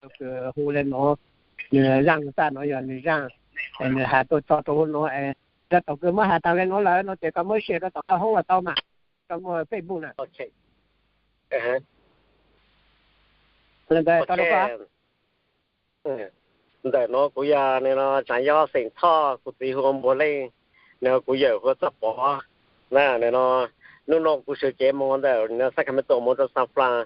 Tus kws hu le nuav, nws Zaj Lug Xaj no yog nws Zaj, nws has tuaj tso rua huv nuav. Yog thaum kws muab has taag le nuav lawm no ces koj muab share rua tom qab hoob los tau mas, koj muaj Facebook na. Ntawm nuav kuv yog nws no Tsav Yob xeem Thoj, kuv txiv hu ua Npuag Leej, nws kuv yawm hu ua Txoj Pov. Nws no, nub no kuv sawv cev moog ntawm nws Sacramento moog rua San Fran,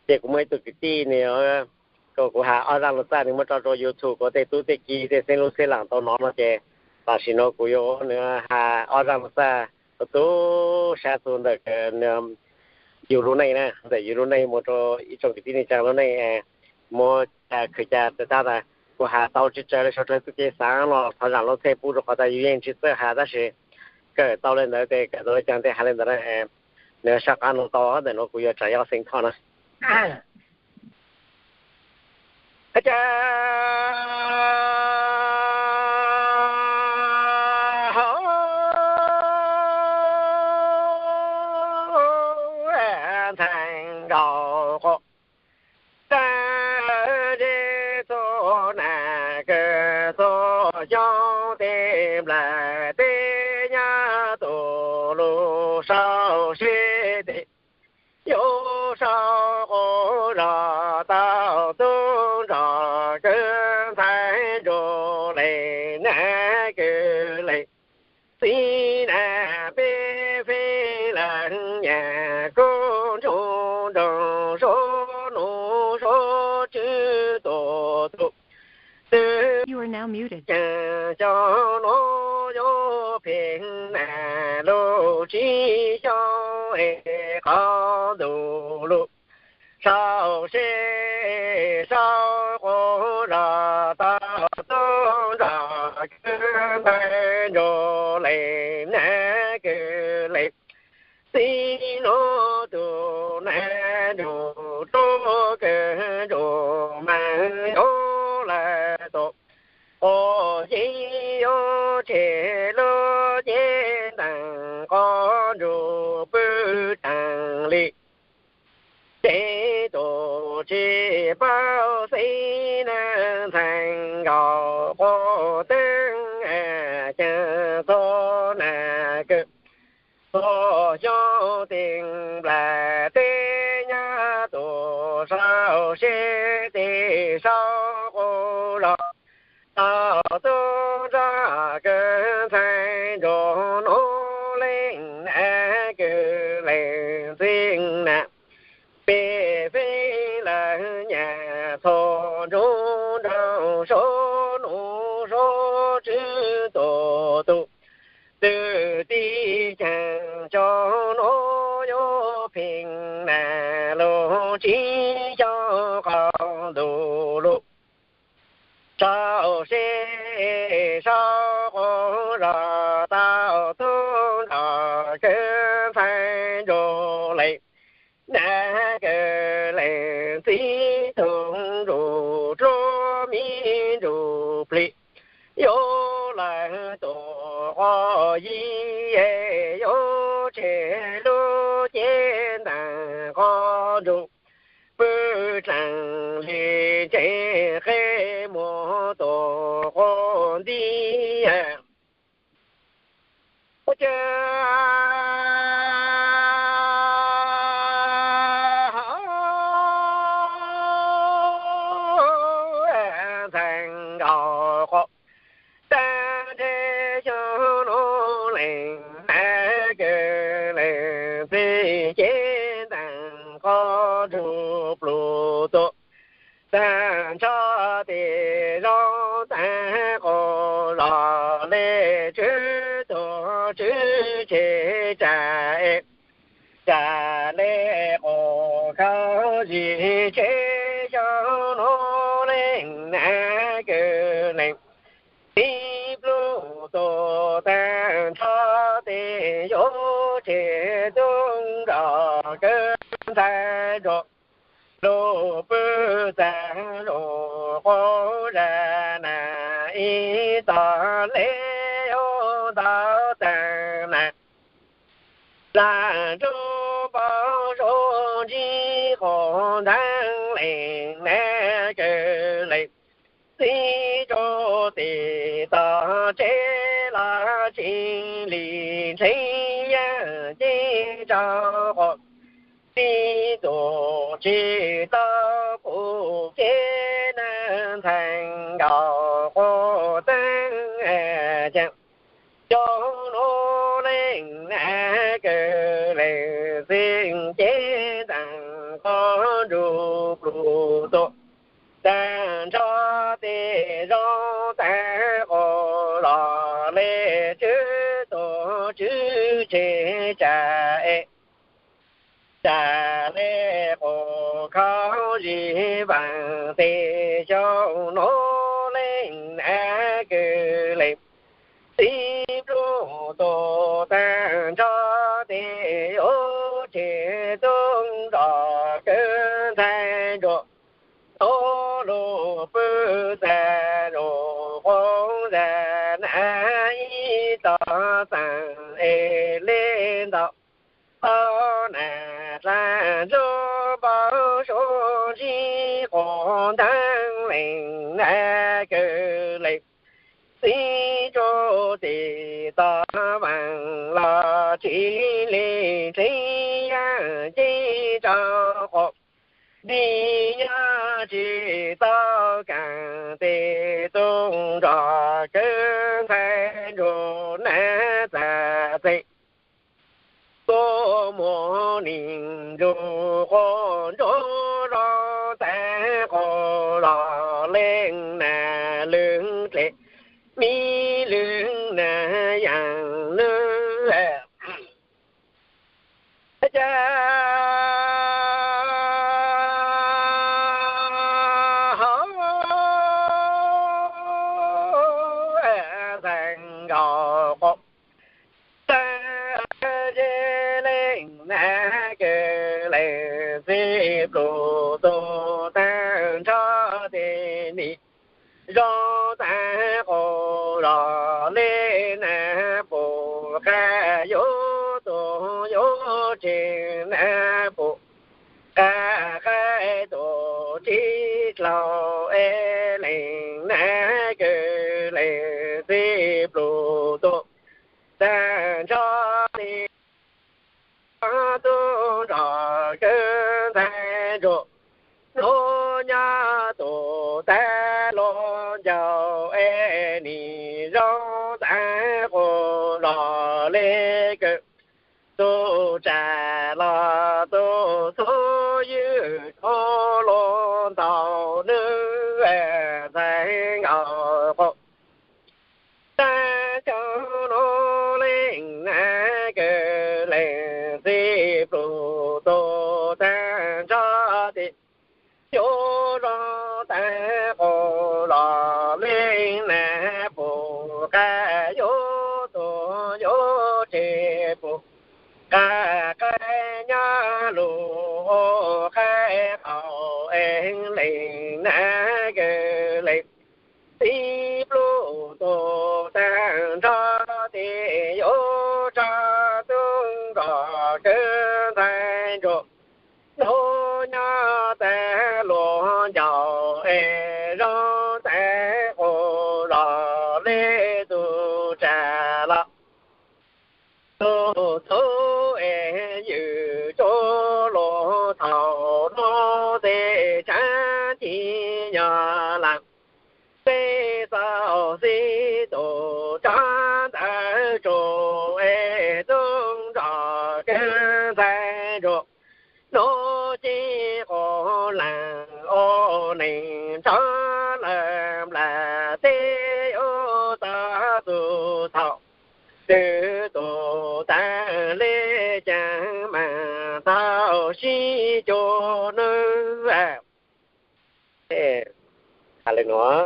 ces kuv muaj ib tug kwv tij nws kom kuv has ob zaj lug txaj nws muab tso rua YouTube kom tej tub tej ki tej xeeb lub xeeb laam tau nov no ces tam sim no kuv yuav nws has ob zaj lug txaj tu tu sab txug ntawm yus lub neej na, ntawm yus lub neej mus rua ib tsoom kwv tij neej tsaa lub neej, muab khwv ca tas tas tas kuv has tau tsi tsawg le sau rua txuj kev xaav los thov zaam lub txhej pub rua qhov tas yus yeej tsi txawj has tab sis kawm tau le ntawd tes kawm tau le caag tes has le ntawd na. Nws sab qab no tau ntawm nuav kuv yog Tsav Yob xeem Thoj na. Cas ntxhais nkaus quas, tag ntsib txhua nam kws txhua xyoo tej nplais tej nyab tus lug sau seb tes yuav sau quas zog tau tub nrog kws ntxhais nrug lees nab kws lees txiv na. Peb feeb lawm nyam kub ntsug nroog suav nuav suav tswv tus tus twb ceeb cov nuav yuav phem na lug tsis xyoo es qhov ntuj lug sau seb sau quas zog tau tub nrog kws ntxhais nrug lees nab kws lees txiv nuav tus nab nrug rua kws nrug mas yuav lawm tus quas yeej yuav tseg lub cev ntaag qhov nrug pw tsaag li. Ces tus tsis paub xeeb nab ntxhais nkaus quas teeb caag txhua nam kws txhua xyoo tej nplais tej nyab tus sau seb tes sau quas zog tau tub nrog kws ntxhais nrug nuav lees nab kws lees txiv na. Peb feeb lawm nyam txhua ntsug nroog suav nuav suav tswv tus tus twb tib caag cov nuav yuav phem na lug tsis xyoo qhov ntuj lug sau seb sau quas zog tau tub nrog kws ntxhais nrug lees nab kws lees txiv tug nrug dluab mi nrug plig yuav lawm tus quas yeej yuav tseg lub cev ntaag qhov nrug pw tsaag li ntse qe muag tus quas nti. Ua cas ntxhais nkaus quas tag ntsib xyoo nuav lees nab kws lees txiv cev ntaag qhov nrug plug tuag taag nrho tes zoo taag quas zog le tswv tuag tswv tseg tsa es tsa le quas khaub zig tseg xyoo nuav lees nab kws lees txiv plug tuag taag nrho tes yuav tseg tub nrog kws ntxhais nrug lug pw txaag lug quas zag na ib tog le yuav ntau taag na. Zaj ntsug npau suav ntsib quas ntaag lees nab kws le, txiv tsuj tes tog tsev los tsis li ntsheb yaj ces rau qhov tib tug tsis tau pum kev na ntxhais nkaus quj teeb ces cov nuav leej na kawg leej txiv ces ntxhais nkaus nruj plug tuaj tag nrho tes zoo tag quj los le tswv tuag tswv tseg tsam es tsam le quj khaub zig vaam tes xyoo nuav leej na kawg leej txiv plug tuag tag nrho tes yuav tseg tub nrog kawg ntxhais ntsuag tuab lug pw txag zuj quav zag na ib tog txaam es le ntau tau na dlaag ntsuag npau suav ntsib quas ntaag leej na kawg leej txiv tsuj tes tog vaam los tsis li ntsheb yaj ces rau qhov nti nyob tsis tau kaam tes tub nrog kawg ntxhais ntsuag na txag txeeg tuab muag nim ntsuag quas ntsuag zoo tag quj los leej na lwg dle mi lwg na yaam lwg ca hauv ntxhais nkaus quj tag zeb leej na kawg leej txiv plug tuag tag nrho tes nim zoo tag quj los le na pum qab yuav tuag yuav tseg na pum qab qaib tuag tsib dlaug es leej na kawg leej txiv plug tuag tag nrho tes tub nrog kawg ntxhais ntsuag nuav nyob tuag tag luag ncaus es nim zoo tag quj los le kawg tug tsam los tug txhub ywg tug luag ntaus nwg ntxhais nkaus quj tag cov nuav leej na kawg leej txiv plug tuag tag nrho tes yuav zoo tag quj los leej na pum qab yuav tuag yuav tseg pum qab qaib nyob lug ua qaib qaum es leej na kawg leej txiv plug tuag tag nrho tes yuav tso tub nrog kawg ntxhais ntsuag nuav nyob tag luag ncaus es zoo tag quj los le tug tsam los tug txhub es ywg tsuj lug thaum nuav tes tsaav ci nyob laag peb txauv xib tug tsaav ntawv tsuj es tub nrog kawg ntxhais ntsuag nuav ci quas laag ua neeg nrov lawm nplaag teb yuav tau txug thaum twg tug taag le caag maam tau sib cuag nwg. Has le nuav,